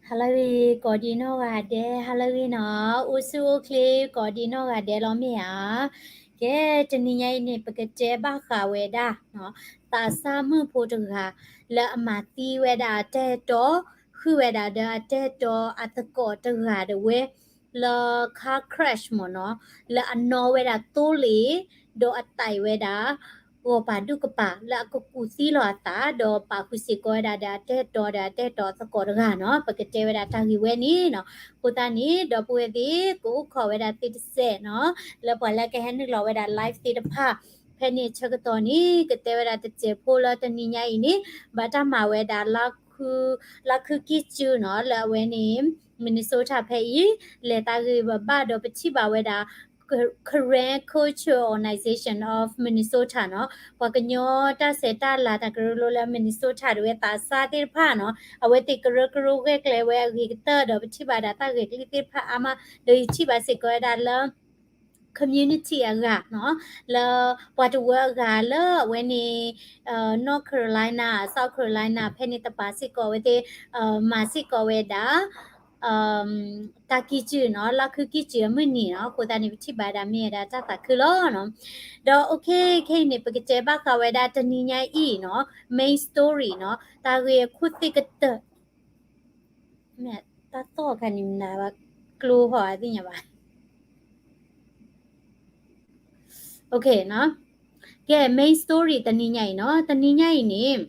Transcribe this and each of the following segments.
ဟါလၢအဂ့ၤ ကိးဒံးနီၢ်ဂၤဒဲး, ဟါလၢအဂ့ၤနီၤ, အိၣ်ဆူၣ်အိၣ်ချ့ ကိးဒံးနီၢ်ဂၤဒဲးလီၤမ့ၢ်ဧါ. ကဲ, တနံၤညါအံၤန့ၣ် ပကတဲဘၣ်ဃးဝဲဒၣ် သးစၢ်မုၣ်ဖိတဂၤ လၢအမၤသံဝဲဒၣ်အတၢ်အဲၣ်တီ ဃုာ်ဝဲဒၣ်ဒီးအတၢ်အဲၣ်တီအသကိးတဂၤဒၣ်ဝဲ လၢ car crash မ့ၢ်နီၤ, လၢအနီၣ်ဝဲဒၣ်သိလ့ၣ်, ဒီးအသံးဝဲဒၣ် ဂီၤပၤဒူၣ်ကပၤ လၢအကကူးသံလီၤအသး ဒီးပာ်ဃုာ်စ့ၢ်ကီးဝဲဒၣ်ဒီးအတၢ်အဲၣ်တီဒီးအတၢ်အဲၣ်တီအသကိးတဂၤနီၤ. ပကတဲဝဲဒၣ်တၢ်ဂ့ၢ်ဝဲန့ၣ်နီၤ. အဃိသတးန့ၣ် ဒီပုၢ်ဝဲၢ်သ့ၣ် ကအိၣ်ခိးဝဲဒၣ်သုတစဲးနီၤ, လၢပှၤလၢကဟဲနုာ်လီၤဝဲဒၣ် live သ့ၣ်တဖၣ် ဖဲန့ၣ်ဆၢကတီၢ်န့ၣ် ကတဲဝဲဒၣ်တစဲးဖိလၢတနံၤညါအံၤန့ၣ် ဘၣ်တၢ်မၤဝဲဒၣ် လါခုကံၢ်စုနီၤ, လၢအဝဲန့ၣ် Minnesota ဖဲအံၤ လဲၤတၢ်ဂ့ၢ်ဘၣ်ဘၣ်ဒီး ပထံၣ်ဘၣ်ဝဲဒၣ် Karen Cultural Organization of Minnesota နီၤ, ပှၤကညီတၢ်ဆဲးတၢ်လၤတၢ်ကရၢကရိလၢ Minnesota ဒၣ်ဝဲသးစၢ်သ့ၣ်တဖၣ်နီၤ, အဝဲသ့ၣ်ကရၢကရိဂဲၤကျဲဝဲအဂ့ၤကတၢၢ်ဒီး ပထံၣ်ဘၣ်ဒၣ်တၢ်ဂဲၤကျိၤသ့ၣ်တဖၣ်အါမး, ဒီးယထံၣ်ဘၣ်စ့ၢ်ကီးဝဲဒၣ်လၢ community အဂၤနီၤ, လၢပှၤတဝၢအဂၤလၢအဝဲန့ၣ် North Carolina, South Carolina ဖဲန့ၣ်တပၤစ့ၢ်ကီး အဝဲသ့ၣ် မၤစ့ၢ်ကီးဝဲဒၣ် တၢ်ကံၢ်စုနီၤ, လါခုကံၢ်စုအမုၢ်နံၤနီၤ. အဃိသတးန့ၣ် ပထံၣ်ဘၣ်ဒၣ်မ့ၢ်ဝဲဒၣ်တၢ်သးခုလီၤနီၤ. ဒီး okay, ခဲအံၤန့ၣ် ပကတဲဘၣ်ဃးဝဲဒၣ်တနံၤညါအံၤနီၤ, main story နီၤ, တၢ်ဂ့ၢ်အခိၣ်သ့ၣ်ကတၢၢ် မ့ၢ်တၢ်သီၣ်ခါန့ၣ် မနုၤဘၣ် ကျိဟီၣ်အသ့ၣ်ညါဘၣ်. Okay နီၤ. ကဲ main story တနံၤညါအံၤနီၤ, တနံၤညါအံၤန့ၣ်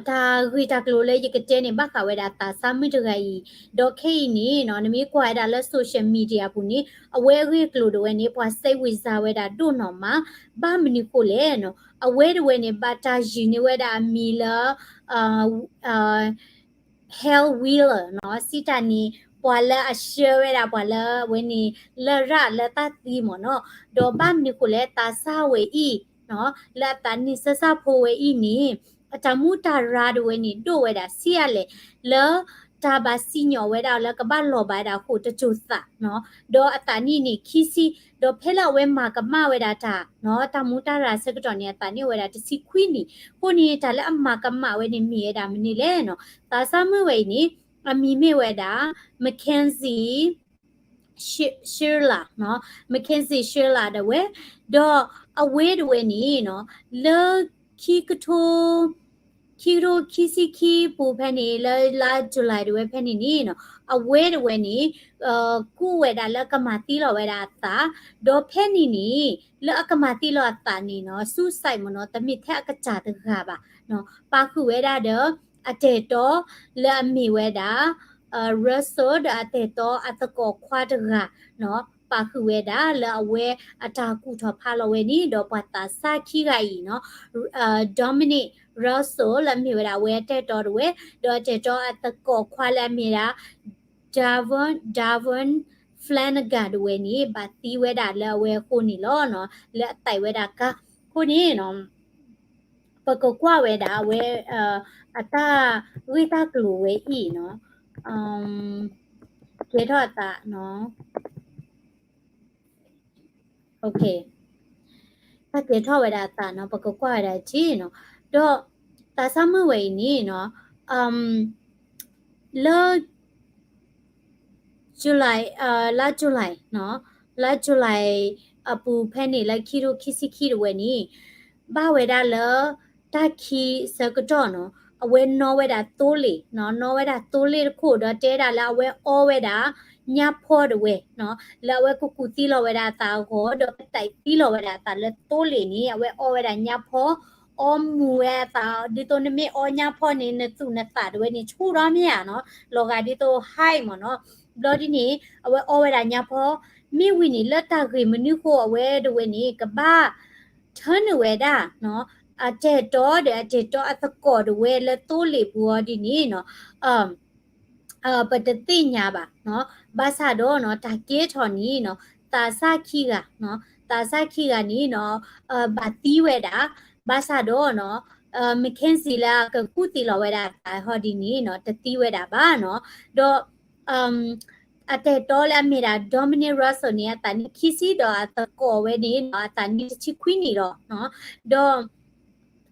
တၢ်ဂ့ၢ်တၢ်ကျိၤလၢယကတဲန့ၣ် ဘၣ်ဃးဝဲဒၣ်သးစၢ်မုၣ်တဂၤအံၤ, ဒီးခဲအံၤန့ၣ်နီၤ နမ့ၢ်ကွၢ်ဝဲဒၣ်လၢ social media အပူၤန့ၣ် အဝဲအဂ့ၢ်အကျိၤဒၣ်ဝဲန့ၣ် ပှၤစဲးဝံၤစၢၤဝဲဒၣ်ဒိၣ်နီၢ်မး, ဘၣ်မနုၤဃိလဲၣ်နီၤ, အဝဲဒၣ်ဝဲန့ၣ် ဘၣ်တၢ်ယုၢ်န့ၢ်ဝဲဒၣ်အမံၤလၢ Hal Wheeler နီၤ, စံးတၢ်န့ၣ် ပှၤလၢအဆှၢဝဲဒၣ်ပှၤလၢအဝဲန့ၣ် လရာ်လၢတၢ်သံမ့ၢ်နီၤ, ဒီးဘၣ်မနုၤဃိလဲၣ် သးစၢ်ဝဲအံၤနီၤ, လၢအသးနံၣ်စၢ်စၢ်ဖိဝဲအံၤန့ၣ် အတၢ်မူတၢ်ရၢဒၣ်ဝဲန့ၣ် ဒိၣ်ဝဲဒၣ်ဆံးအါလဲၣ်, လၢတၢ်ဘၣ်စံၣ်ညီၣ်ဝဲဒၣ်လၢကဘၣ်လီၤဘၣ်ဝဲဒၣ်အဃိာ်တစိၤသးနီၤ, ဒီးအသးနံၣ်န့ၣ် ခံဆံ, ဒီးဖဲလၢအဝဲမၤကမၣ်ဝဲဒၣ်တၢ်နီၤ, တၢ်မူတၢ်ရၢဆၢကတီၢ်န့ၣ် အသးနံၣ်အိၣ်ဝဲဒၣ်တဆံခွံနံၣ်, အဃိန့ၣ် တၢ်လၢအမၤကမၣ်ဝဲန့ၣ် မ့ၢ်ဝဲဒၣ်မနုၤလဲၣ်နီၤ, သးစၢ်မုၣ်ဝဲအံၤန့ၣ် အမံၤမ့ၢ်ဝဲဒၣ် Mackenzie Schuyler နီၤ, Mackenzie Schuyler ဒၣ်ဝဲ, ဒီးအဝဲဒၣ်ဝဲန့ၣ်နီၤ, လၢခံကထိ ခံကထိခံဆံခံပူၤဖဲန့ၣ် လၢလါ July ဒၣ်ဝဲဖဲန့ၣ်န့ၣ်နီၤ, အဝဲဒၣ်ဝဲန့ၣ် ကူးဝဲဒၣ်လၢကမၤသံလီၤဝဲဒၣ်အသး, ဒီးဖဲန့ၣ်န့ၣ် လၢအကမၤသံလီၤအသးန့ၣ်နီၤ, suicide မ့ၢ်နီၤ, တမ့ၢ်ထဲအကစၢ်တဂၤဘၣ်နီၤ, ပာ်ဃုာ်ဝဲဒၣ်ဒီး အတၢ်အဲၣ်တီ လၢအမ့ၢ်ဝဲဒၣ် Russell ဒီးအတၢ်အဲၣ်တီအသကိးခွါတဂၤနီၤ, ပာ်ဃုာ်ဝဲဒၣ်လၢအဝဲအတၢ်ကူၣ်ထီၣ်ဖးလီၤဝဲန့ၣ်, ဒီးပှၤသးစၢ်ခံဂၤအံၤနီၤ, Dominic Russell လၢအမ့ၢ်ဝဲဒၣ်အဝဲအတၢ်အဲၣ်တီဒၣ်ဝဲ, ဒီးအတၢ်အဲၣ်တီအသကိးခွါလၢအမ့ၢ်ဒၣ် Davon, Davon Flanagan ဒၣ်ဝဲန့ၣ် ဘၣ်သံဝဲဒၣ်လၢအဝဲအဃိန့ၣ်လီၤနီၤ, လၢအသံးဝဲဒၣ်ကါ, အဃိန့ၣ်နီၤ ပကကွၢ်ဝဲဒၣ်အဝဲ အတၢ်ဂ့ၢ်တၢ်ကျိၤဝဲအံၤနီၤ, ကဲထီၣ်အသးနီၤ, okay, တၢ်ကဲထီၣ်ဝဲဒၣ်အသးနီၤ, ပကကွၢ်ဝဲဒၣ်ထံနီၤ, ဒီးသးစၢ်မုၣ်ဝဲအံၤန့ၣ်နီၤ, လၢ July, လါ July နီၤ, လါ July အပူၤဖဲန့ၣ် လၢခံကထိခံဆံခံဒၣ်ဝဲန့ၣ် ဘၣ်ဝဲဒၣ်လၢ တၢ်ခံဆၢကတီၢ်နီၤ, အဝဲနီၣ်ဝဲဒၣ်သိလ့ၣ်နီၤ, နီၣ်ဝဲဒၣ်သိလ့ၣ်တခိၣ် ဒီးတဲဒၣ်လၢအဝဲအီဝဲဒၣ်ညါဖီဒၣ်ဝဲနီၤ, လၢအဝဲကကူးသံလီၤဝဲဒၣ်အသးအဂီၢ် ဒီးကသံးသံလီၤဝဲဒၣ်အသးလၢသိလ့ၣ်န့ၣ် အဝဲအီဝဲဒၣ်ညါဖီ, အီမူၤဝဲအသး, ဒ်သိးနမ့ၢ်အီညါဖီန့ၣ် နသူၣ်နသးဒၣ်ဝဲန့ၣ် ဆူၣ်ထီၣ်မ့ၢ်ဧါနီၤ, လီၤဂာ်ဒ်သိး high မ့ၢ်နီၤ, ဘျီဒ်န့ၣ် အဝဲအီဝဲဒၣ်ညါဖီ, မ့ၢ်ဝံၤန့ၣ် လၢတၢ်ဂ့ၢ်မနုၤဃိအဝဲဒၣ်ဝဲန့ၣ် ကဘၣ် ထၢနုာ်ဝဲဒၣ် အတၢ်အဲၣ်တီဒီးအတၢ်အဲၣ်တီအသကိးဒၣ်ဝဲလၢသိလ့ၣ်ပူၤအီၤဒ်န့ၣ်နီၤ, ပတသ့ၣ်ညါဘၣ်နီၤ, ဘၣ်ဆၣ်ဒီးနီၤ တၢ်ကဲထီၣ်န့ၣ်နီၤ သးစၢ်ခံဂၤနီၤ, သးစၢ်ခံဂၤန့ၣ်နီၤ ဘၣ်သံဝဲဒၣ်, ဘၣ်ဆၣ်ဒီးနီၤ Mackenzie လၢအကကူၣ်သံလီၤဝဲဒၣ်အသးဟီဒ်န့ၣ်နီၤ တသံဝဲဒၣ်ဘၣ်နီၤ, ဒီး အတၢ်အဲၣ်တီလၢအမ့ၢ်ဒၣ် Dominic Russell န့ၣ် အသးနံၣ်ခံဆံ ဒီးအသကိးဝဲန့ၣ်နီၤ အသးနံၣ်တဆံခွံနံၣ်လီၤနီၤ, ဒီး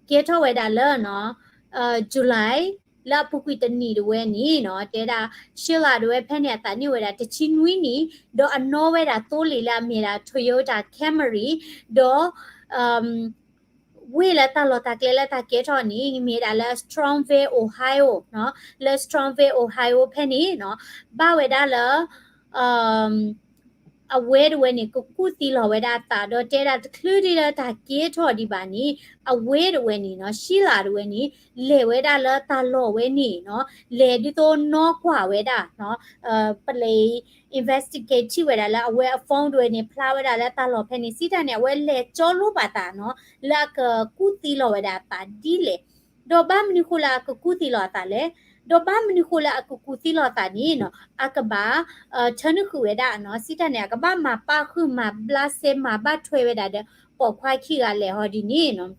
ကဲထီၣ်ဝဲဒၣ်လၢနီၤ July လၢအပူၤကွံာ်တနံၣ်တဝဲန့ၣ်နီၤ တဲဒၣ် Sheila တဝဲဖဲန့ၣ် အသးနံၣ်ဝဲဒၣ်တဆံနွံနံၣ် ဒီးအနီၣ်ဝဲဒၣ်သိလ့ၣ်လၢအမ့ၢ်ဒၣ် Toyota Camry ဒီး ဝ့ၢ်လၢတၢ်လီၢ်တၢ်ကျဲလၢတၢ်ကဲထီၣ်န့ၣ် မ့ၢ်ဒၣ်လၢ Strongsville Ohio နီၤ လၢ Strongsville Ohio ဖဲန့ၣ်နီၤ ဘၣ်ဝဲဒၣ်လၢ အဝဲတဝဲန့ၣ် ကကူၣ်သံလီၤဝဲဒၣ်အသး ဒီးတဲဒၣ်တချုးဒံးလၢတၢ်ကဲထီၣ်ဒံးဘၣ်န့ၣ် အဝဲတဝဲန့ၣ်နီၤ Sheila တဝဲန့ၣ် လဲၤဝဲဒၣ်လၢတၢ်လီၢ်ဝဲန့ၣ်နီၤ လဲၤဒ်သိးနီၣ်ကွၢ်ဝဲဒၣ်နီၤ ပလဲၤ investigate ထံၣ်ဝဲဒၣ်လၢအဝဲအ phone တဝဲန့ၣ် ဖျါဝဲဒၣ်လၢတၢ်လီၢ်ဖဲန့ၣ် စံးတၢ်န့ၣ် အဝဲလဲၤကၠီလိဘၣ်သးနီၤ လၢအကကူၣ်သံလီၤဝဲဒၣ်အသးဒ်လဲၣ် ဒီးဘၣ်မနုၤဃိလၢအကကူၣ်သံလီၤအသးလဲၣ် ဒီးဘၣ်မနုၤဃိလၢအကကူၣ်သံလီၤအသးန့ၣ်နီၤ အကဘၣ် ထၢနုာ်ဃုာ်ဝဲဒၣ်နီၤ စံးတၢ်န့ၣ် အကဘၣ်မၤပာ်ဃုာ်မၤဘျးစဲမၤဘၣ်ထွဲဝဲဒၣ်ဒီး ပိာ်ခွါခံဂၤလဲၣ်ဟီဒ်န့ၣ်နီၤ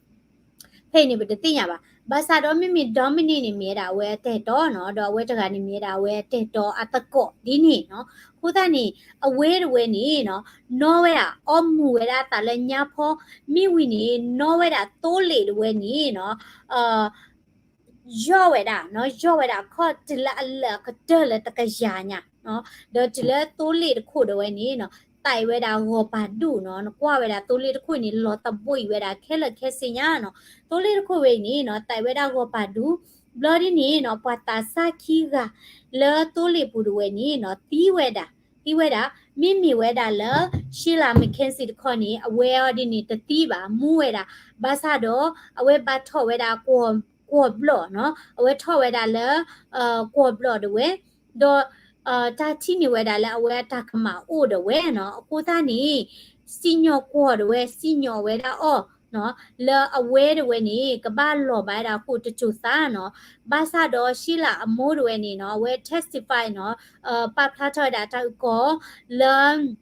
ဖဲအံၤန့ၣ် ပတသ့ၣ်ညါဘၣ်. ဘၣ်ဆၣ်ဒီးမ့မ့ၢ် Dominic န့ၣ် မ့ၢ်ဝဲဒၣ်အဝဲအတၢ်အဲၣ်တီနီၤ, ဒီးအဝဲတဂၤန့ၣ် မ့ၢ်ဝဲဒၣ်အဝဲအတၢ်အဲၣ်တီအသကိးဒ်န့ၣ်နီၤ. အဃိသတးန့ၣ် အဝဲတဝဲန့ၣ်နီၤ နီၣ်ဝဲဒၣ်အီမူၤဝဲဒၣ်အသးလၢညါဖီ, မ့ၢ်ဝံၤန့ၣ် နီၣ်ဝဲဒၣ်သိလ့ၣ်တဝဲန့ၣ်နီၤ ယီၢ်ဝဲဒၣ်နီၤ, ယီၢ်ဝဲဒၣ်ခီၣ်တုၤလၢအလၢာ်အကတၢၢ်လၢတကယၤညါနီၤ, ဒီးတုၤလၢသိလ့ၣ်တခိၣ်တဝဲန့ၣ်နီၤ သးဝဲဒၣ်ဂီၤပၤဒူၣ်နီၤ, နကွၢ်ဝဲဒၣ်သိလ့ၣ်တခိၣ်န့ၣ် လီၤသဘှံးဝဲဒၣ်ခဲလၢာ်ခဲဆ့ညါနီၤ, သိလ့ၣ်တခိၣ်ဝဲအံၤန့ၣ်နီၤ သးဝဲဒၣ်ဂီၤပၤဒူၣ်, ဘျီဒ်န့ၣ်နီၤ ပှၤသးစၢ်ခံဂၤ လၢသိလ့ၣ်ပူၤတဝဲန့ၣ်နီၤ သံဝဲဒၣ်, သံဝဲဒၣ်, မ့မ့ၢ်ဝဲဒၣ်လၢ Sheila McKenzie တခီန့ၣ် အဝဲအီၤဒ်န့ၣ်တသံဘၣ် မူဝဲဒၣ်, ဘၣ်ဆၣ်ဒီး အဝဲဘၣ်ထီၣ်ဝဲဒၣ် ကွီၢ်ဘျီၣ်နီၤ, အဝဲထီၣ်ဝဲဒၣ်လၢ ကွီၢ်ဘျီၣ်တဝဲ, ဒီး တၢ်ထံၣ်န့ၢ်ဝဲဒၣ်လၢအဝဲအတၢ်ကမၣ်အိၣ်တဝဲနီၤ, အဃိသတးန့ၣ် စံၣ်ညီၣ်ကွီၢ်တဝဲ စံၣ်ညီၣ်ဝဲဒၣ်အီၤ လၢအဝဲတဝဲန့ၣ် ကဘၣ်လီၤဘၣ်ဝဲဒၣ်ဃိာ်တစိၤသးနီၤ, ဘၣ်ဆၣ်ဒီး Sheila အမိၢ်တဝဲန့ၣ်နီၤ အဝဲ testify နီၤ, ပာ်ဖျါထီၣ်ဝဲဒၣ်တၢ်အုၣ်ကီၤ လၢ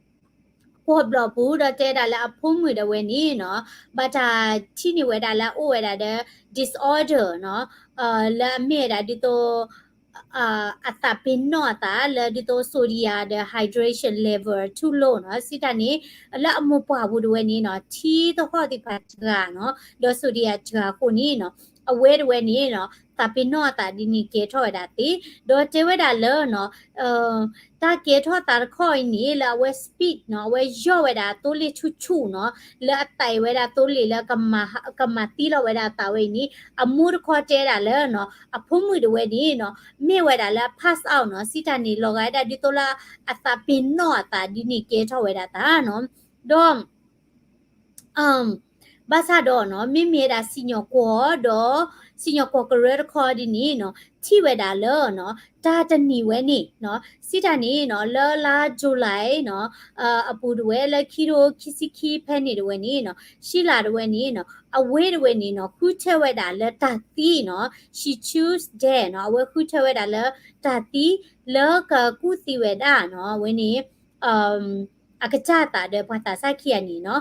ကွီၢ်ဘျီၣ်ပူၤ ဒီးတဲဒၣ်လၢအဖိမုၣ်တဝဲန့ၣ်နီၤ ဘၣ်တၢ်ထံၣ်န့ၢ်ဝဲဒၣ်လၢအအိၣ်ဝဲဒၣ်ဒီး disorder နီၤ, လၢအမ့ၢ်ဝဲဒၣ်ဒ်သိး အသးပ့ၤနီၣ်အသး လၢဒ်သိး sodium ဒီး hydration level too low နီၤ, စံးတၢ်န့ၣ် လၢအမိၢ်ပှၢ်ပူၤတဝဲန့ၣ်နီၤ ထံသဟီၣ်သ့ၣ်တဖၣ်စှၤနီၤ, ဒီး sodium စှၤအဃိန့ၣ်နီၤ အဝဲတဝဲန့ၣ်နီၤ သးပ့ၤနီၣ်အသးဒ်န့ၣ်ကဲထီၣ်ဝဲဒၣ်သ့, ဒီးတဲဝဲဒၣ်လၢနီၤ တၢ်ကဲထီၣ်သးတခီအံၤန့ၣ် လၢအဝဲ speed နီၤ, အဝဲယီၢ်ဝဲဒၣ်သိလ့ၣ်ဆူၣ်ဆူၣ်နီၤ, လၢအသးဝဲဒၣ်သိလ့ၣ်လၢ ကမၤသံလီၤဝဲဒၣ်အသးဝဲအံၤန့ၣ် အမိၢ်တခီတဲဒၣ်လၢနီၤ အဖိမုၣ်တဝဲန့ၣ်နီၤ မ့ၢ်ဝဲဒၣ်လၢ pass out နီၤ, စံးတၢ်န့ၣ် လီၤဂာ်ဝဲဒၣ်ဒ်သိးလၢ အသးပ့ၤနီၣ်အသးဒ်န့ၣ်ကဲထီၣ်ဝဲဒၣ်သးနီၤ, ဒီး ဘၣ်ဆၣ်ဒီးနီၤ မ့မ့ၢ်ဝဲဒၣ်စံၣ်ညီၣ်ကွီၢ်ဒီး စံၣ်ညီၣ်ကွီၢ်ကရၢတခီဒ်န့ၣ်နီၤ ထံၣ်ဝဲဒၣ်လၢနီၤ တၢ်တနံၤဝဲန့ၣ်နီၤ စံးတၢ်န့ၣ်နီၤ လၢလါ July နီၤ အပူၤတဝဲ လၢခံထိခံဆံခံဖဲန့ၣ်တဝဲန့ၣ်နီၤ Sheila တဝဲန့ၣ်နီၤ အဝဲတဝဲန့ၣ်နီၤ ဃုထၢဝဲဒၣ်လၢတၢ်သံနီၤ she choose death နီၤ အဝဲဃုထၢဝဲဒၣ်လၢတၢ်သံ လၢကကူၣ်သံဝဲဒၣ်နီၤ အဝဲန့ၣ် အကစၢ်သးဒီးပှၤသးစၢ်ခံဂၤန့ၣ်နီၤ,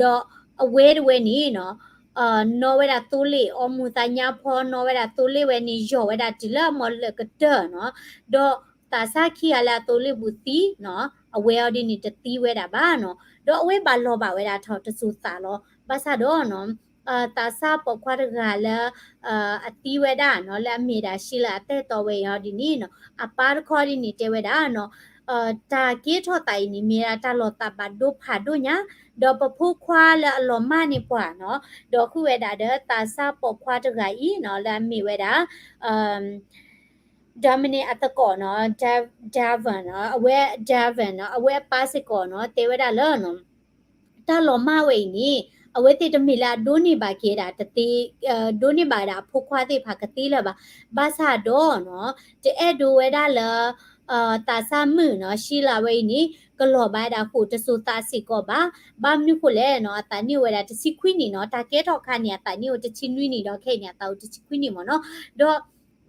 ဒီးအဝဲတဝဲန့ၣ်နီၤ နီၣ်ဝဲဒၣ်သိလ့ၣ် အီမူၤသးညါဖီ နီၣ်ဝဲဒၣ်သိလ့ၣ်ဝဲန့ၣ် ယီၢ်ဝဲဒၣ်တုၤလၢအမီၤလၢာ်ကတၢၢ်နီၤ, ဒီးသးစၢ်ခံဂၤလၢအသိလ့ၣ်ပူၤသံနီၤ အဝဲအီၤဒ်န့ၣ်တသံဝဲဒၣ်ဘၣ်နီၤ, ဒီးအဝဲဘၣ်လီၤဘၣ်ဝဲဒၣ်ထီၣ်တစိၤသးလီၤ, ဘၣ်ဆၣ်ဒီးနီၤ သးစၢ်ပိာ်ခွါတဂၤလၢ အသံဝဲဒၣ်နီၤ လၢအမ့ၢ်ဒၣ် Sheila အတၢ်အဲၣ်တီဝဲအံၤအီၤဒ်န့ၣ်နီၤ အပၢ်တခီဒ်န့ၣ်တဲဝဲဒၣ်နီၤ တၢ်ကဲထီၣ်သးအံၤန့ၣ် မ့ၢ်ဒၣ်တၢ်လီၤသးဘၣ်ဒိဖးဒိၣ်ညါ, ဒီးပဖိခွါလၢအလီၤမၢ်န့ၢ်ပှၤနီၤ, ဒီးဃုဝဲဒၣ်ဒီးသးစၢ်ပိာ်ခွါတဂၤအံၤနီၤ လၢအမ့ၢ်ဝဲဒၣ် Dominic အသကိးနီၤ Devon နီၤ အဝဲ Devon နီၤ အဝဲအပၢ်စ့ၢ်ကီးနီၤ တဲဝဲဒၣ်လၢ တၢ်လီၤမၢ်ဝဲအံၤန့ၣ် အဝဲသ့ၣ်တမ့ၢ်လၢအဒိးန့ၢ်ဘၣ်က့ၤဒၣ်တသ့, ဒိးန့ၢ်ဘၣ်ဒၣ်အဖိခွါသ့ၣ်တဖၣ်ကသ့လၢၤဘၣ်. ဘၣ်ဆၣ်ဒီးနီၤ တအဲၣ်ဒိးဝဲဒၣ်လၢ သးစၢ်မုၣ်နီၤ Sheila ဝဲအံၤန့ၣ် ကလီၤဘၣ်ဝဲဒၣ်ဃိာ်တစိၤသးစ့ၢ်ကီးဘၣ်. ဘၣ်မနုၤဃိလဲၣ်နီၤ အသးနံၣ်အိၣ်ဝဲဒၣ်တဆံခွံနံၣ်နီၤ, တၢ်ကဲထီၣ်အခါန့ၣ် အသးနံၣ်အိၣ်တဆံနွံနံၣ်ဒီး ခဲအံၤန့ၣ် အသးအိၣ်တဆံခွံနံၣ်မ့ၢ်နီၤ. ဒီး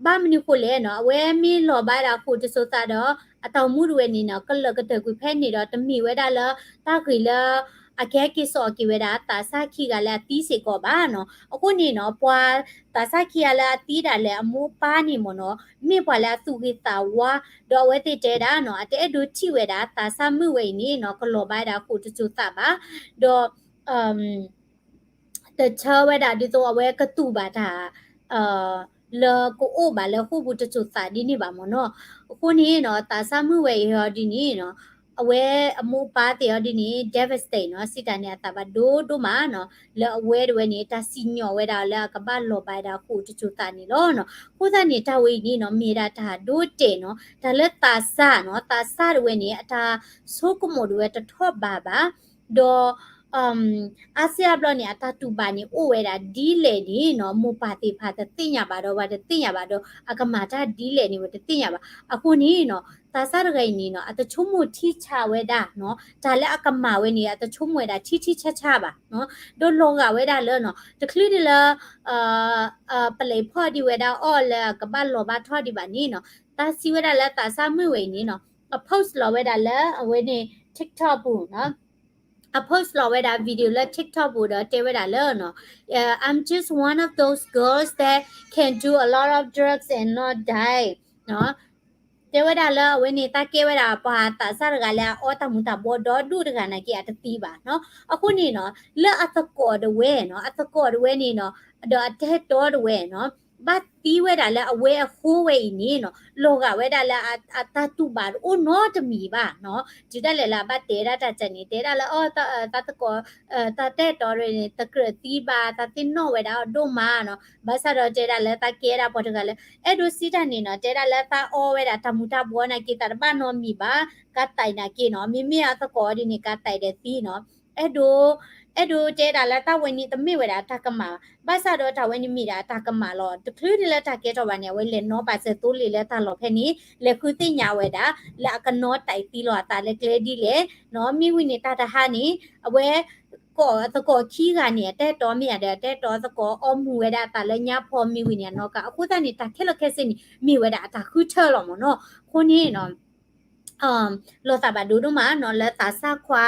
ဘၣ်မနုၤဃိလဲၣ်နီၤ အဝဲမ့ၢ်လီၤဘၣ်ဝဲဒၣ်ဃိာ်တစိၤသးဒီး အတၢ်အိၣ်မူတဝဲန့ၣ်နီၤ ကလၢာ်ကတၢၢ်ကွံာ်ဖဲန့ၣ်ဒီး တမ့ၢ်ဝဲဒၣ်လၢ တၢ်ဂ့ၢ်လၢ အကဟဲက့ၤစိာ်အီၤက့ၤဝဲဒၣ် သးစၢ်ခံဂၤလၢအသံစ့ၢ်ကီးဘၣ်နီၤ. အဃိန့ၣ်နီၤ ပှၤသးစၢ်ခံဂၤလၢအသံဒၣ်လဲာ်အမိၢ်အပၢ်န့ၣ်မ့ၢ်နီၤ မ့ၢ်ပှၤလၢအသူၣ်ဂ့ၤသးဝါ ဒီးအဝဲသ့ၣ်တဲဒၣ်နီၤ အတအဲၣ်ဒိးထံၣ်ဝဲဒၣ်သးစၢ်မုၣ်ဝဲအံၤန့ၣ်နီၤ ကလီၤဘၣ်ဝဲဒၣ်ဃိာ်တစိၤသးဘၣ်. ဒီး တဆၢဝဲဒၣ်ဒ်သိးအဝဲကတူၢ်ဘၣ်တၢ် လၢကအိၣ်ဘၣ်လၢဃိာ်ပူၤတစိၤသးဒ်န့ၣ်ဘၣ်မ့ၢ်နီၤ. အဃိန့ၣ်နီၤ သးစၢ်မုၣ်ဝဲအံၤဟီဒ်န့ၣ်နီၤ အဝဲအမိၢ်ပၢ်သ့ၣ်အီၤဒ်န့ၣ် devastate နီၤ စံးတၢ်န့ၣ် အသးဘၣ်ဒိဒိၣ်မးနီၤ လၢအဝဲတဝဲန့ၣ် တၢ်စံၣ်ညီၣ်ဝဲဒၣ်လၢအကဘၣ်လီၤဘၣ်ဒၣ်ဃိာ်တစိၤသးန့ၣ်လီၤနီၤ. အဃိသတးန့ၣ် တၢ်ဝဲအံၤန့ၣ်နီၤ မ့ၢ်ဒၣ်တၢ်ဒိတဲာ်နီၤ တၢ်လၢသးစၢ်နီၤ သးစၢ်တဝဲန့ၣ် အတၢ်ဆိကမိၣ်တဝဲတထီၣ်ဘးဘၣ် ဒီး အါစုအါဘျီန့ၣ် အတၢ်တူၢ်ဘၣ်န့ၣ် အိၣ်ဝဲဒၣ်ဒ်လဲၣ်န့ၣ်နီၤ မိၢ်ပၢ်သ့ၣ်တဖၣ်တသ့ၣ်ညါဘၣ်ဒီး ပှၤတသ့ၣ်ညါဘၣ်ဒီး အကမၤတၢ်ဒ်လဲၣ်န့ၣ် ပတသ့ၣ်ညါဘၣ်. အဃိန့ၣ်နီၤ သးစၢ်တဂၤအံၤန့ၣ်နီၤ အတဆိကမိၣ်ထံဆးဝဲဒၣ်နီၤ တၢ်လၢအကမၤဝဲန့ၣ် အတဆိကမိၣ်ဝဲဒၣ်ထံထံဆးဆးဘၣ်နီၤ ဒီးလီၤဂာ်ဝဲဒၣ်လၢနီၤ တချုးဒ်လၢ ပလဲၤဖီၣ်ဒံးဝဲဒၣ်အီၤလၢအကဘၣ်လီၤဘၣ်ထီၣ်ဒံးဘၣ်န့ၣ်နီၤ သးစံးဝဲဒၣ်လၢသးစၢ်မုၣ်ဝဲအံၤန့ၣ်နီၤ အ post လီၤဝဲဒၣ်လၢအဝဲန့ၣ် TikTok ပူၤနီၤ အ post လီၤဝဲဒၣ် video လၢ TikTok ပူၤဒီးတဲဝဲဒၣ်လၢနီၤ I'm just one of those girls that can do a lot of drugs and not die နီၤ တဲဝဲဒၣ်လၢအဝဲန့ၣ် တၢ်ကဲဝဲဒၣ်ပှၤသးစၢ်တဂၤလၢအအီတၢ်မူၤတၢ်ဘှီဒီဒူၣ်တဂၤနာ်က့ အတသံဘၣ်နီၤ. အဃိန့ၣ်နီၤ လၢအသကိးတဝဲနီၤ အသကိးတဝဲန့ၣ်နီၤ ဒီးအတၢ်အဲၣ်တီတဝဲနီၤ ဘၣ်သံဝဲဒၣ်လၢအဝဲအဃိဝဲအံၤန့ၣ်နီၤ လီၤဂာ်ဝဲဒၣ်လၢအတၢ်တူၢ်ဘၣ်တအိၣ်နီတမံၤဘၣ်နီၤ. တုၤဒၣ်လဲာ်လၢအဘၣ်တဲဒၣ်တၢ်ကန့ၣ် တဲဒၣ်လၢ အ သးသကိး တၢ်တၢ်အဲၣ်တီန့ၣ် တကြၢးသံဘၣ် သးသ့ၣ်နီၣ်ဝဲဒၣ်အီၤဒိၣ်မးနီၤ. ဘၣ်ဆၣ်ဒီးတဲဒၣ်လၢသးကဲဒၣ်ပှၤတဂၤလၢ အဲၣ်ဒိးစံးတၢ်န့ၣ်နီၤ တဲဒၣ်လၢသးအီဝဲဒၣ်တၢ်မူၤတၢ်ဘှီနာ်က့ သးတဘၣ်နီတမံၤဘၣ် ကါသံးနာ်က့နီၤ မ့မ့ၢ်အသကိးဒ်န့ၣ် ကါသံးဒီးသံနီၤ အဲၣ်ဒိး အဲၣ်ဒိးတဲဒၣ်လၢတၢ်ဝဲန့ၣ်တမ့ၢ်ဝဲဒၣ်တၢ်ကမၣ်ဘၣ် ဘၣ်ဆၣ်ဒီးတၢ်ဝဲန့ၣ်မ့ၢ်ဒၣ်တၢ်ကမၣ်လီၤ. တချုးဒ်လၢတၢ်ကဲထီၣ်ဘၣ်န့ၣ် အဝဲလဲၤနီၤပာ်စၢၤသိလ့ၣ်လၢတၢ်လီၢ်ဖဲန့ၣ် လဲၤဃုသ့ၣ်ညါဝဲဒၣ် လၢအကနီၤသံးသံလီၤအသးလၢကျဲဒ်လဲၣ်နီၤ. မ့ၢ်ဝံၤန့ၣ်တၢ်တဟါန့ၣ် အဝဲ ကိးသကိးခံဂၤန့ၣ် အတၢ်အဲၣ်တီမ့ၢ်ဧါဒီး အတၢ်အဲၣ်တီသကိးအီမူၤဝဲဒၣ်အသးလၢညါဖီမ့ၢ်ဝံၤန့ၣ် အနီၢ်ကါ အဃိသတးန့ၣ် တၢ်ခဲလၢာ်ခဲဆ့န့ၣ် မ့ၢ်ဝဲဒၣ်အတၢ်ဃုထၢလီၤမ့ၢ်နီၤ. အဃိန့ၣ်နီၤ လီၤသးဘၣ်ဒိဒိၣ်မးနီၤ လၢသးစၢ်ခွါ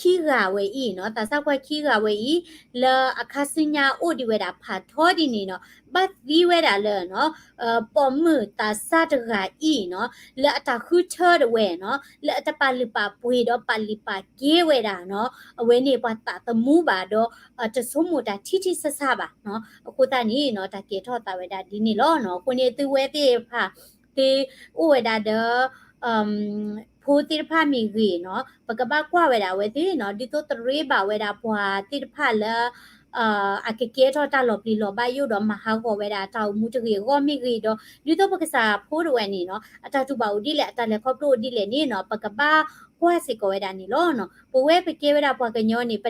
ခံဂၤဝဲအံၤနီၤ သးစၢ်ခွါခံဂၤဝဲအံၤ လၢအခါဆူညါအိၣ်ဒံးဝဲဒၣ်ဖးထီဒ်န့ၣ်နီၤ ဘၣ်သံဝဲဒၣ်လၢနီၤ ပိာ်မုၣ်သးစၢ်တဂၤအံၤနီၤ လၢအတၢ်ဃုထၢတဝဲနီၤ လၢအတပာ်လုၢ်ပာ်ပှ့ၤဒီးပာ်လုၢ်ပာ်ကဲဝဲဒၣ်နီၤ အဝဲန့ၣ်ပှၤသးသမူဘၣ်ဒီး တဆိကမိၣ်တၢ်ထံထံဆးဆးဘၣ်နီၤ. အဃိသတးန့ၣ်နီၤ တၢ်ကဲထီၣ်သးဝဲဒၣ်ဒ်န့ၣ်လီၤနီၤ. အဃိန့ၣ် သုဝဲသ့ၣ်တဖၣ် သုအိၣ်ဝဲဒၣ်ဒီး ဖိသ့ၣ်တဖၣ်မ့ၢ်ဂ့ၤနီၤ ပကဘၣ်ကွၢ်ဝဲဒၣ်အဝဲသ့ၣ်နီၤ ဒ်သိးတရ့ဘၣ်ဝဲဒၣ်ပှၤသ့ၣ်တဖၣ်လၢ အကကဲထီၣ်တၢ်လီၤပျံၤလီၤဘၣ်ယိၣ်ဒီးမၤဟးဂီၤဝဲဒၣ်တၢ်အိၣ်မူတဂ့ၤအဂီၢ်မ့ၢ်ဂ့ၤဒီး ဒ်သိးပကစၢ်ဖိတဝဲန့ၣ်နီၤ အတၢ်တူၢ်ဘၣ်အိၣ်ဒ်လဲၣ် အတၢ်လဲၤခီဖျိအိၣ်ဒ်လဲၣ်န့ၣ်နီၤ ပကဘၣ်ကွၢ်စ့ၢ်ကီးဝဲဒၣ်န့ၣ်လီၤနီၤ. ပဝဲပကဲဝဲဒၣ်ပှၤကညီန့ၣ် ပ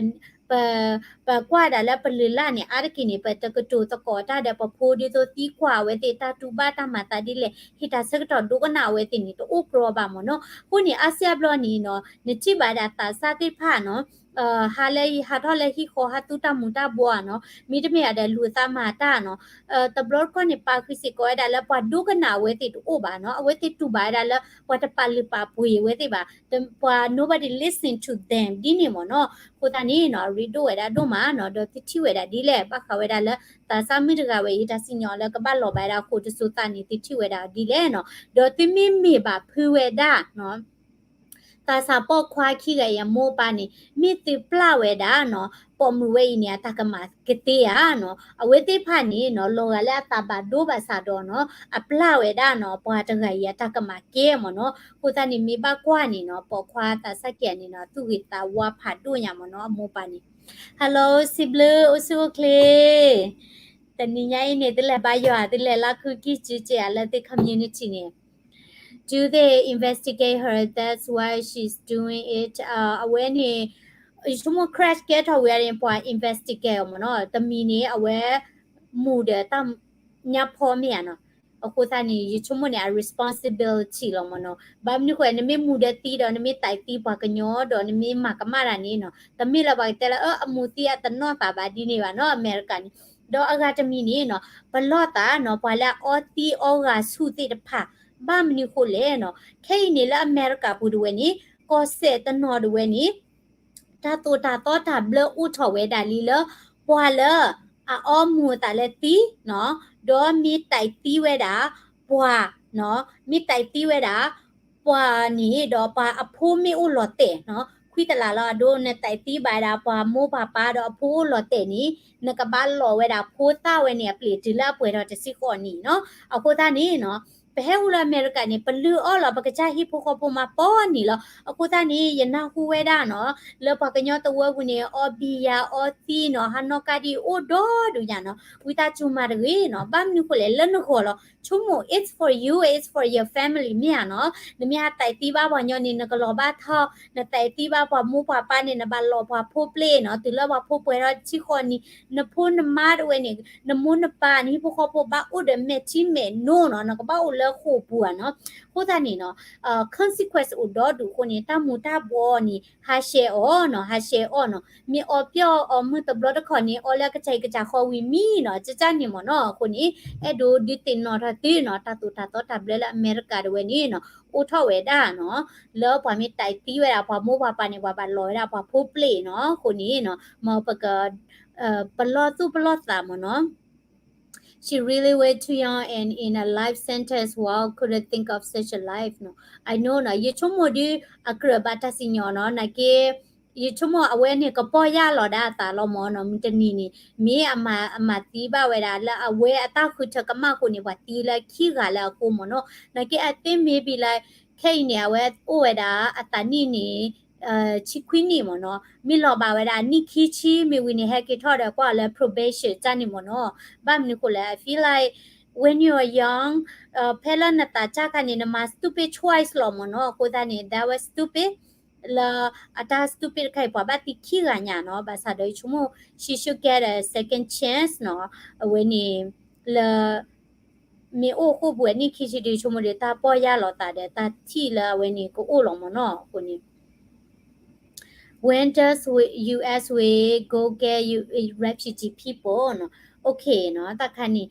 ပကွၢ်ဒၣ်လၢပလုၢ်လၢ်န့ၣ် အါတက့ၢ်န့ၣ် ပတကတိၤသကိးတၢ်ဒီးပဖိဒ်သိးသံကွၢ်အဝဲသ့ၣ်တၢ်တူၢ်ဘၣ်တၢ်မၤသးဒ်လဲၣ် ဟ့ၣ်တၢ်ဆၢကတီၢ်ဒိကနၣ်အဝဲသ့ၣ်န့ၣ် တအိၣ်ကြီဘၣ်မ့ၢ်နီၤ. အဃိန့ၣ် အါစုအါဘျီန့ၣ်နီၤ နထံၣ်ဘၣ်ဒၣ်သးစၢ်သ့ၣ်တဖၣ်နီၤ ဟးလၢဟးထီၣ်လၢဟံၣ်ဃီ ဟးသူတၢ်မူၤတၢ်ဘှီနီၤ မ့တမ့ၢ်ဒီးလူၤသးမၤတၢ်နီၤ တဘျီတခီၣ်န့ၣ် ပာ်ဃုာ်စ့ၢ်ကီးဝဲဒၣ်လၢပှၤဒိကနၣ်အဝဲသ့ၣ်တအိၣ်ဘၣ်နီၤ အဝဲသ့ၣ်တူၢ်ဘၣ်ဝဲဒၣ်လၢပှၤတပာ်လုၢ်ပာ်ပှ့ၤအဝဲသ့ၣ်ဘၣ် ပှၤ nobody listen to them ဒ်န့ၣ်မ့ၢ်နီၤ. အဃိသတးန့ၣ်နီၤ ရ့ဒိၣ်ဝဲဒၣ်ဒိၣ်မးနီၤ ဒီးသုထံၣ်ဝဲဒၣ်ဒ်လဲၣ် ဘၣ်ဃးဝဲဒၣ်လၢ သးစၢ်မုၣ်တဂၤဝဲအံၤ တၢ်စံၣ်ညီၣ်လၢကဘၣ်လီၤဘၣ်ဝဲဒၣ်ဃိာ်တစိၤသးန့ၣ် သုထံၣ်ဝဲဒၣ်ဒ်လဲၣ်နီၤ. ဒီးသုမ့မ့ၢ်ဘၣ်ဖုးဝဲဒၣ်နီၤ သးစၢ်ပိာ်ခွါခံဂၤအံၤအမိၢ်အပၢ်န့ၣ် မ့ၢ်သုပျၢ်ဝဲဒၣ်နီၤ ပိာ်မုၣ်ဝဲအံၤန့ၣ် အတၢ်ကမၣ်ကသ့ဧါနီၤ. အဝဲသ့ၣ်တဖၣ်န့ၣ်နီၤ လီၤဂာ်လၢအသးဘၣ်ဒိဘၣ်ဆၣ်ဒီးနီၤ အပျၢ်ဝဲဒၣ်နီၤ ပှၤတဂၤအံၤအတၢ်ကမၣ်ကဲမ့ၢ်နီၤ. အဃိသတးန့ၣ် မ့ၢ်ဘၣ်ကွၢ်န့ၣ်နီၤ ပိာ်ခွါသးစၢ်ခံဂၤန့ၣ်နီၤ သူၣ်ဂ့ၤသးဝါဖးဒိၣ်ညါမ့ၢ်နီၤ အမိၢ်အပၢ်န့ၣ်. Hello စံးဘျုး အိၣ်ဆူၣ်အိၣ်ချ့ တနံၤညါအံၤန့ၣ် သုလဲၤဘါယွၤ သုလဲၤလၢခုကံၢ်စုကဲးဧါ လၢသု community န့ၣ် Do they investigate her? That's why she's doing it. အဝဲန့ၣ် ယဆိကမိၣ် crash ကဲထီၣ်ဝံၤန့ၣ် ပှၤ investigate အီၤမ့ၢ်နီၤ. တမံၤန့ၣ် အဝဲမူၤဒီးတၢ်ညါဖီမ့ၢ်ဧါနီၤ. အဃိသတးန့ၣ် ယဆိကမိၣ်န့ၣ် အ responsibility လီၤမ့ၢ်နီၤ. ဘၣ်မနုၤဃိ နမ့ၢ်မူၤဒီးသံဒီး နမ့ၢ်သးသံပှၤကညီဒီး နမ့ၢ်မၤကမၣ်တၢ်န့ၣ်နီၤ, တမ့ၢ်လၢပှၤကတဲလၢ အမူၤသံအတနီၢ်သးဘၣ်ဒ်န့ၣ်ဘၣ်နီၤ အမဲရကၤန့ၣ်. ဒီးအဂၤတမံၤန့ၣ်နီၤ ပလီၢ်သးနီၤ ပှၤလၢအအီသံအီဂၤဆူၣ်သ့ၣ်တဖၣ် ဘၣ်မနုၤဃိလဲၣ်နီၤ. ခဲအံၤန့ၣ်လၢအမဲရကၤပူၤတဝဲန့ၣ် ကီၢ်စဲၣ်တနီၤတဝဲန့ၣ် တၢ်သိၣ်တၢ်သီတၢ်ဘျၢအိၣ်ထီၣ်ဝဲဒၣ်လံလၢ ပှၤလၢအအီမူၤအသးလၢသံနီၤ, ဒီးမ့ၢ်သးသံဝဲဒၣ် ပှၤနီၤ, မ့ၢ်သးသံဝဲဒၣ် ပှၤန့ၣ် ဒီးပှၤအဖိမ့ၢ်အိၣ်လီၤတဲာ်နီၤ, ခွံ ခွံတလးလီၤအဒိ နသးသံဘၣ်ဝဲဒၣ်ပှၤမိၢ်ပှၤပၢ်ဒီးအဖိအိၣ်လီၤတဲာ်န့ၣ် နကဘၣ်လီၤဝဲဒၣ်ဖိသၣ်ဝဲန့ၣ်အပျ့ၤတုၤလၢအပှဲၤထီၣ်တဆံဃိးနံၣ်နီၤ. အဃိသတးန့ၣ်နီၤ ပဟဲအိၣ်လၢအမဲရကၤန့ၣ် ပလုၢ်အီၣ်လီၤ ပကစၢ်ဟံၣ်ဖိဃီဖိမးပီနံၣ်လီၤ. အဃိသတးန့ၣ် ယနၢ်ဟူဝဲဒၣ်နီၤ လၢပှၤကညီတဝၢပူၤန့ၣ် အီဘံယၤအီသံနီၤ ဟးနီၣ်ကါဒံးအိၣ်ဒီဒူၣ်ညါနီၤ ဝံသးစူၤမၤတဂ့ၤနီၤ. ဘၣ်မနုၤဃိလဲၣ် လၢနဂီၢ်လီၤ ဆိကမိၣ် it's for you, it's for your family မ့ၢ်ဧါနီၤ. နမ့ၢ်ဟးသးသံဘၣ်ပှၤညီန့ၣ် နကလီၤဘၣ်ထီၣ် နသးသံဘၣ်ပှၤမိၢ်ပှၤပၢ်န့ၣ် နဘၣ်လီၤပှၤဖိပျ့ၤနီၤ တုၤလၢပှၤဖိပှဲၤထီၣ်တဆံဃိးနံၣ် နဖိနမါတဝဲန့ၣ် နမိၢ်နပၢ် နဟံၣ်ဖိဃီဖိဘၣ်အိၣ်ဒီးမဲာ်ထံမဲာ်နိနီၤ နကဘၣ်အိၣ်လၢဃိာ်ပူၤဧါနီၤ. အဃိသတးန့ၣ်နီၤ consequence အိၣ်ဒီဒူၣ်အဃိန့ၣ် တၢ်မူၤတၢ်ဘှီးန့ၣ် ဟးရှဲအီၤနီၤ ဟးရှဲအီၤနီၤ မ့ၢ်အီပျီၢ်အီမုၢ်တဘျီတခီၣ်န့ၣ် အီလၢကစၢ်အံၤကစၢ်ဃီဝံၤမံနီၤ ကကၢ်န့ၣ်မ့ၢ်နီၤ. အဃိန့ၣ် အဲၣ်ဒိးဒုးသ့ၣ်နီၣ်ထီၣ်သုနီၤ တၢ်သိၣ်တၢ်သီတၢ်ဘျၢလၢအမဲရကၤတဝဲန့ၣ်နီၤ အိၣ်ထီၣ်ဝဲဒၣ်နီၤ လၢပှၤမ့ၢ်သးသံဝဲဒၣ် ပှၤမိၢ်ပှၤပၢ်န့ၣ် ပှၤဘၣ်လီၤဝဲဒၣ်ပှၤဖိပျ့ၤနီၤ. အဃိန့ၣ်နီၤ မ်ပက ပလီၢ်သူၣ်ပလီၢ်သးမ့ၢ်နီၤ She really way too young and in a life sentence, wow, couldn't think of such a life နီၤ. I know နီၤ ယဆိကမိၣ်ဒုး အကြၢးဘၣ်တၢ်စံၣ်ညီၣ်နီၤ နာ်က့ ယဆိကမိၣ်အဝဲန့ၣ် ကပီၢ်ယၢ်လီၤဒၣ်အသးလီၤမ့ၢ်နီၤ မုၢ်တနံၤန့ၣ် မ့ၢ်အမၤသံဘၣ်ဝဲဒၣ်လၢအဝဲအတၢ်ဃုထၢကမၣ်အဃိန့ၣ် ပှၤသံလၢခံဂၤလၢအဃိမ့ၢ်နီၤ နာ်က့ I think maybe like ခဲအံၤန့ၣ် အဝဲအိၣ်ဝဲဒၣ်အသးနံၣ်န့ၣ် ဆံခွံနံၣ်မ့ၢ်နီၤ မ့ၢ်လီၤဘၣ်ဝဲဒၣ်နံၣ်ခံဆံ မ့ၢ်ဝံၤန့ၣ် ဟဲက့ၤထီၣ်ဒီးကွၢ်အီၤလၢ probation ကၢ်န့ၣ်မ့ၢ်နီၤ. ဘၣ်မနုၤဃိလဲၣ် I feel like when you are young ဖဲလၢနသးစၢ်ခါန့ၣ် နမၤ stupid choice လီၤမ့ၢ်နီၤ. အဃိသတးန့ၣ် that was stupid လၢအတၢ် stupid တခါအံၤ ပှၤဘၣ်သံခံဂၤညါနီၤ. ဘၣ်ဆၣ်ဒီးယဆိကမိၣ် she should get a second chance နီၤ အဝဲန့ၣ် လၢ မ့ၢ်အိၣ်ဃိာ်ပူၤဝဲနံၣ်ခံဆံဒီး ယဆိကမိၣ်ဒီး တၢ်ပီၢ်ယၢ်လီၤသးဒီး တၢ်ထံၣ်လၢအဝဲန့ၣ်ကအိၣ်လီၤမ့ၢ်နီၤ. အဃိန့ၣ် When does we, U S will go get you refugee people နီၤ. Okay နီၤ တၢ်ခါန့ၣ်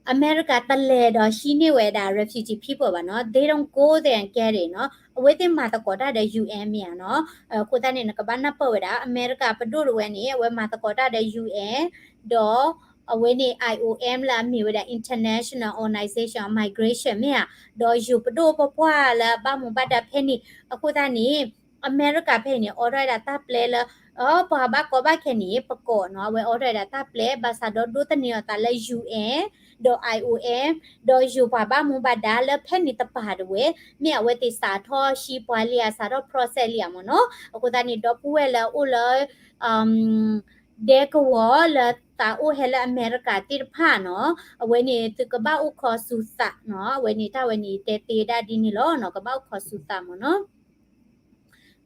အမဲရကၤတလဲၤဒီးဟံးန့ၢ်ဝဲဒၣ် refugee people ဘၣ်နီၤ. They don't go there and get it နီၤ. အဝဲသ့ၣ်မၤသကိးတၢ်ဒီး U N မ့ၢ်ဧါနီၤ. အဃိသတးန့ၣ် နကဘၣ်နၢ်ပၢၢ်ဝဲဒၣ် အမဲရကၤပဒိၣ်တဝဲန့ၣ် အဝဲမၤသကိးတၢ်ဒီး U N ဒီး အဝဲန့ၣ် I O M လၢအမ့ၢ်ဝဲဒၣ် International Organization of Migration မ့ၢ်ဧါ, ဒီးယိၤပဒိၣ်ပပှၢ်လၢအဘၣ်မူဘၣ်ဒါဖဲန့ၣ်, အဃိသတးန့ၣ် အမဲရကၤဖဲအံၤန့ၣ် အိးထီၣ်ဝဲဒၣ်တၢ်ပျဲလၢ ပှၤဘၣ်ကီဘၣ်ခဲန့ၣ် ပကိးနီၤ, အဝဲအိးထီၣ်ဝဲဒၣ်တၢ်ပျဲ ဘၣ်ဆၣ်ဒီးဒိးသန့ၤအီၤသးလၢ U N ဒီး I O M ဒီးယိၤပှၤဘၣ်မူဘၣ်ဒါလၢဖဲန့ၣ်တပၤတဝဲ, မ့ၢ်အဝဲသ့ၣ်စးထီၣ်ဟံးပှၤလံဧါ စးထီၣ် process လံဧါမ့ၢ်နီၤ. အဃိသတးန့ၣ် ဒီပုၢ်ဝဲၢ်လၢအအိၣ်လၢ ဒဲကဝီၤလၢသးအိၣ်ဟဲလၢအမဲရကၤသ့ၣ်တဖၣ်နီၤ, အဝဲန့ၣ်သုကဘၣ်အိၣ်ခိးစူၤသးနီၤ, အဝဲန့ၣ်တၢ်ဝဲန့ၣ်တဲသ့ဒၣ်ဒ်န့ၣ်လီၤနီၤ, ကဘၣ်အိၣ်ခိးစူၤသးမ့ၢ်နီၤ.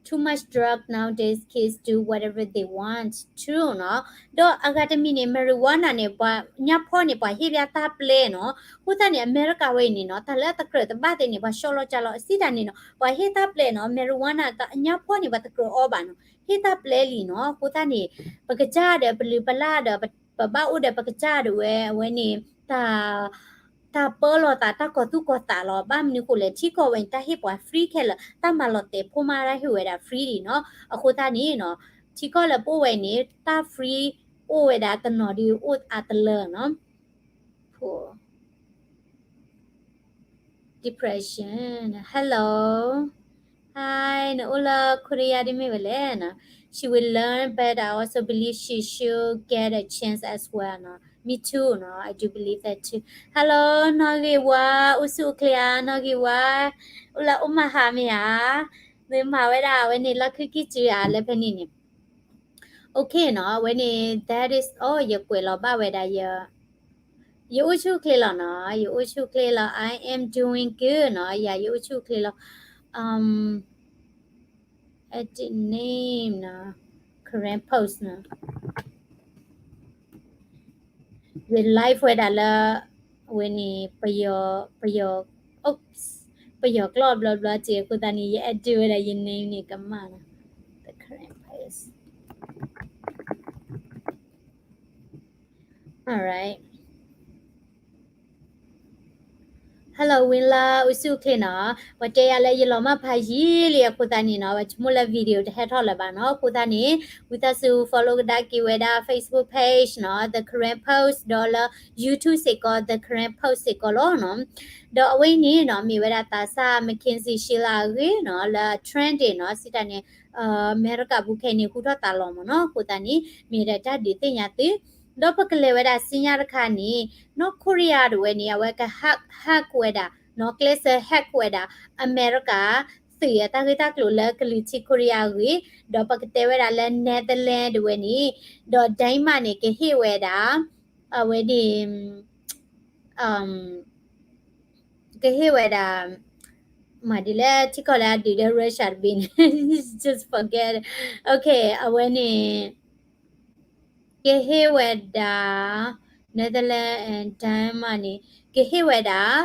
Too much drug nowadays, kids do whatever they want to နီၤ. ဒီးအဂၤတမံၤန့ၣ် marijuana န့ၣ် ပှၤညါဖီၣ်န့ၣ် ပှၤဟ့ၣ်ဘၣ်တၢ်ပျဲနီၤ. အဃိသတးန့ၣ် အမဲရကၤဝဲအံၤန့ၣ်နီၤ တၢ်လၢအတကြၢးတဘၣ်သ့ၣ်န့ၣ် ပှၤဆှီလီၤကၢ်လီၤအစံးတၢ်န့ၣ်နီၤ, ပှၤဟ့ၣ်တၢ်ပျဲနီၤ, marijuana အညါဖီၣ်န့ၣ် ပှၤတကြၢးအီဘၣ်နီၤ, ဟ့ၣ်တၢ်ပျဲလံနီၤ. အဃိသတးန့ၣ် ပကစၢ်ဒီးပလုၢ်ပလၢ်ဒီး ပဘၣ်အိၣ်ဒီးပကစၢ်ဒၣ်ဝဲ အဝဲန့ၣ် တၢ် တၢ်ပၢလီၤသး တၢ်ကီၤသူၣ်ကီၤသးလီၤ. ဘၣ်မနုၤဃိလဲၣ် ထံကီၢ်ဝဲန့ၣ် တၢ်ဟ့ၣ်ပှၤ free ခဲလၢာ်, တၢ်မၤလီၤတဲာ်ဖိမးတၢ်ဟ့ၣ်ဝဲဒၣ် free လံနီၤ. အဃိသတးန့ၣ်နီၤ ထံကီၢ်လၢပအိၣ်ဝဲအံၤန့ၣ် တၢ် free အိၣ်ဝဲဒၣ်တနီၤဒီးအိၣ်အါတလၢနီၤ. Depression. Hello. Hi, နအိၣ်လၢ Korea ဒ်မ့ၢ်ဝဲလဲၣ်နီၤ. She will learn, but I also believe she should get a chance as well နီၤ. Me too နီၤ, I do believe that too. Hello နီၣ်ဂံၢ်ဝါ, အိၣ်ဆူၣ်အိၣ်ချ့ဧါ နီၣ်ဂံၢ်ဝါ, အိၣ်လၢ Omaha မ့ၢ်ဧါ, မ့ၢ်မၤဝဲဒၣ်အဝဲန့ၣ်လၢခုကံၢ်စုဧါ လၢဖဲန့ၣ်န့ၣ် Okay နီၤ, အဝဲန့ၣ် that is all ယကွဲးလီၤဘၣ်ဝဲဒၣ်ယ ယအိၣ်ဆူၣ်အိၣ်ချ့လီၤနီၤ, ယအိၣ်ဆူၣ်အိၣ်ချ့လီၤ I am doing good နီၤ, ယၤ ယအိၣ်ဆူၣ်အိၣ်ချ့လီၤ. Um, edit name နီၤ, Karen Post နီၤ. ယ live ဝဲဒၣ်လၢ အဝဲန့ၣ် ပယီၤ ပယီၤ oops ပယီၤကျိာ်ဘျီဘျီစ့ၢ် အဃိသတးန့ၣ် ယ edit ဝဲဒၣ်ယ name န့ၣ်ကမၣ်နီၤ, the Karen Post. Alright. Hello Winla, အိၣ်ဆူၣ်အိၣ်ချ့နီၤ, ပှၤတဲယၤလၢယလီၤမၢ်ဖးယံာ်လံ အဃိသတးန့ၣ်နီၤ, ပှၤဆိကမိၣ်လၢ video တဟဲထီၣ်လၢၤဘၣ်နီၤ, အဃိသတးန့ၣ် ဝံသးစူၤ follow ကဒါက့ၤဝဲဒၣ် Facebook page နီၤ, The Karen Post ဒီးလၢ YouTube စ့ၢ်ကီး The Karen Post စ့ၢ်ကီးလီၤနီၤ. ဒီးအဝဲအံၤန့ၣ်နီၤ မ့ၢ်ဝဲဒၣ်သးစၢ် Mackenzie Sheila အဂ့ၢ်နီၤ, လၢ trending နီၤ, စံးတၢ်န့ၣ် အမဲရကၤပူၤခဲအံၤန့ၣ် ဟူထီၣ်သးလီၤမ့ၢ်နီၤ. အဃိသတးန့ၣ် မ့ၢ်ဝဲဒၣ်တၢ်ဒုးသ့ၣ်ညါသု, ဒီးပကလဲၤဝဲဒၣ်ဆူညါတခါန့ၣ် North Korea တဝဲန့ၣ် အဝဲက hack hack ဝဲဒၣ်နီၤ, ကျဲးစၢး hack ဝဲဒၣ် အမဲရကၤ သုးအတၢ်ဂ့ၢ်တၢ်ကျိၤလၢကလုာ်ထံ Korea အဂ့ၢ်, ဒီးပကတဲဝဲဒၣ်လၢ Netherlands တဝဲန့ၣ် ဒီး Denmark န့ၣ် ကဟ့ၣ်ဝဲဒၣ် အဝဲန့ၣ် ကဟ့ၣ်ဝဲဒၣ် မၤဒ်လဲၣ် ထံကီၢ်လၢအဒုးဒီး Russia တဘ့ၣ်န့ၣ် just forget. Okay, အဝဲန့ၣ် ကဟ့ၣ်ဝဲဒၣ် Netherlands and Denmark န့ၣ် ကဟ့ၣ်ဝဲဒၣ်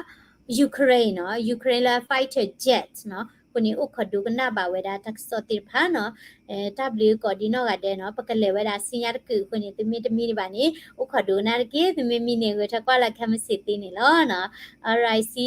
Ukraine နီၤ, Ukraine လၢ fighter jet နီၤ. အဃိန့ၣ် အိၣ်ခိးဒိကနၣ်ဘၣ်ဝဲဒၣ်တၢ်ကစီၣ်သ့ၣ်တဖၣ်နီၤ. တၢ်ဘျုးကိးဒံနီၢ်ဂၤဒဲးနီၤ, ပကလဲၤဝဲဒၣ်ဆူညါတကုာ်အဃိန့ၣ် သုမ့ၢ်တမံဒံးဘၣ်န့ၣ် အိၣ်ခိးဒိကနၣ်တက့ၢ်, သုမ့ၢ်မံန့ၣ် ဂဲၤထၢၣ်ကွၢ်လၢ comment section န့ၣ်လီၤနီၤ. Alright, see you.